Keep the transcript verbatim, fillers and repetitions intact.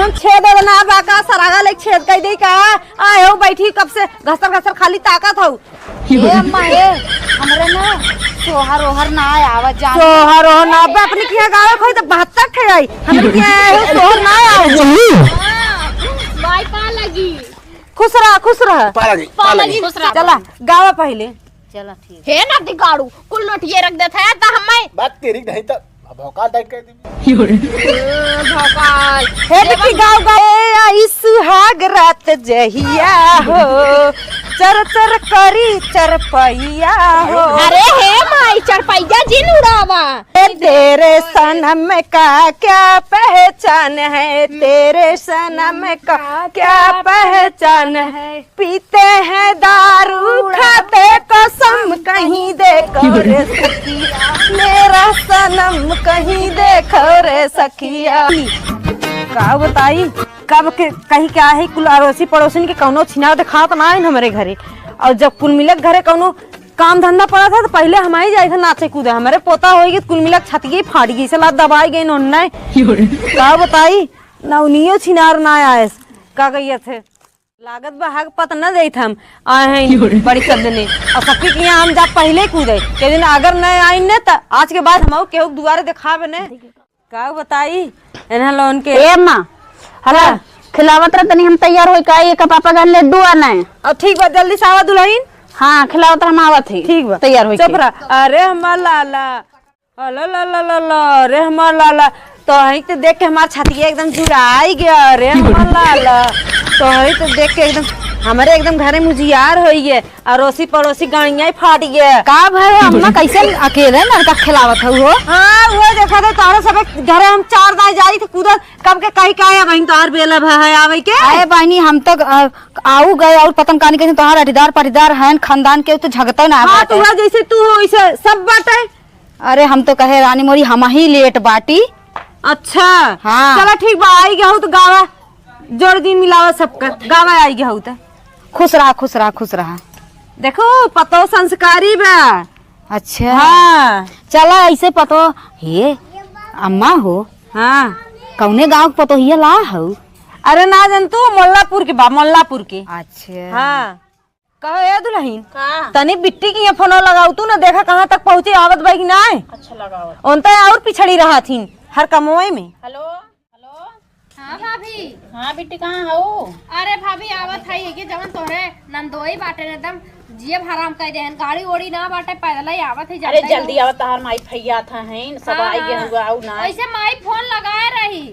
हम छेद ओद ना बा का, सरागा ले छेद कइ देई का? आए हो बैठी कब से घसर घसर खाली ताकत हो। ए अम्मा ए, हमरे ना सोहर ओहर ना आवा जान। सोहर ओहर ना बा, अपने किहाँ गावे खोई तो बहत्तर ठे आई। हमरे किहाँ आए हो सोहर ना आवा। माई पा लगी। खुश रहा, खुश रहा। पा लगी, पा लगी। खुश रहा। चला गावा पहिले। चला ठीक। हे नटी गाड़ू, कुल नोटिये रख देत है त हम्मे। बात तेरी नहीं त भौकाल टाइट कर दी। भौकाल। हे बिट्टी गाँव गए आई सुहाग रात जहिया हो, चर चर करी चरपैया हो। अरे हे माई, चरपैया जिन उड़ावा। ए तेरे सनम का क्या पहचान है, तेरे सनम का क्या पहचान है, पीते हैं दारू खाते कसम कहीं देखो रे सखिया, मेरा सनम कहीं देखो रे सखिया। का बताई, कब के कहीं क्या है, कुल अड़ोसी पड़ोसिन के कौनो छिनाव देखात ना आइन हमरे घरे। और जब कुल मिलक घरे कौनो काम धंधा पड़ा था तो पहिले हम ही जाई थे नाचे कूदे। हमरे पोता होई गए कुल मिलक छतिये फाड़ गई, सला दबाई गई नोन्ना। का बताई, ना उनियो छिनार ना आयस। का कहिए थे? लागत बा हक पत न देत हम आए हैं बड़ी शब्द ने। और सबके किहाँ हम जा पहिले कूदे। के दिन अगर न आइन ने त आज के बाद हम केहू के दुआरे देखाबे ने। का बताई एन्हा लोन के। ए अम्मा, हला, हाँ। खिलावत रह तनी हम तैयार होई का, एक पापा गन लड्डू आना है। अब ठीक बा, जल्दी से आवा दुल्हन। हाँ, खिलावत रह, हम आवत ही। ठीक बा। तैयार होई चुप के। रह। अरे हमार लाला, अला ला ला ला ला, अरे हमार लाला, तोहरी तो देख के हमार छतिया एकदम जुड़ाई गया। अरे हमार लाला, तोहरी तो देख के एकदम हमरे एकदम घरे मुजियार होई गए। अड़ोसी पड़ोसी गणिया ही फाट गया। का भय हो अम्मा, कैसे अकेले लड़का खिलावत हो हो? हाँ, वो देखा था तोहरे सब घरे हम चार दाई जाई थे कूदत, कब के कहीं का है बहन तोहर बेला भा है आवे के? अरे बहनी, हम तो, अ, आऊ गए और पतन कानी कैसे तोहर अटीदार पटीदार हैं खानदान के, तो झगता ना हाँ, बाटे। तो हुआ जैसे तू हो वैसे सब बाटे। अरे हम तो कहे रानी मोरी हम ही लेट बाटी। अच्छा। हाँ। चला ठीक बा, आई गया हूँ तो गावा जोड़ दिन मिलावा सबका, गावा आई गया हूँ तो। खुश रहा, खुश रहा, खुश रहा। देखो पतो संस्कारी बा। अच्छा। हाँ। चला ऐसे पतो, हे अम्मा हो। हाँ। कौने गाँव के पतोहिया ला हऊ? अरे ना जान तू, मोल्लापुर के बा, मोल्लापुर के। अच्छा। हाँ। कहो ए दुल्हन, का? तनी बिट्टी के यहाँ फोनो लगाऊ तू ना, देखा कहाँ तक पहुँची, आवत बा कि नाय। अच्छा लगावत। ओनते और पिछड़ी रहा थी हर कमोए में। हेलो, हेलो। हाँ भाभी। हाँ बिट्टी, कहाँ हऊ? अरे भाभी, आवत है ये कि जवन तोहरे नंदोई बाटे न, एकदम जियब हराम कर देहन। गाड़ी ओड़ी ना बाटे, पैदल ही आवत है, अरे जानते जल्दी हो। आवत, तहार माई फैया था हैं, सब हाँ, आई गए हाँ। हुआ, आऊ ना। वैसे माई फोन लगाए रही।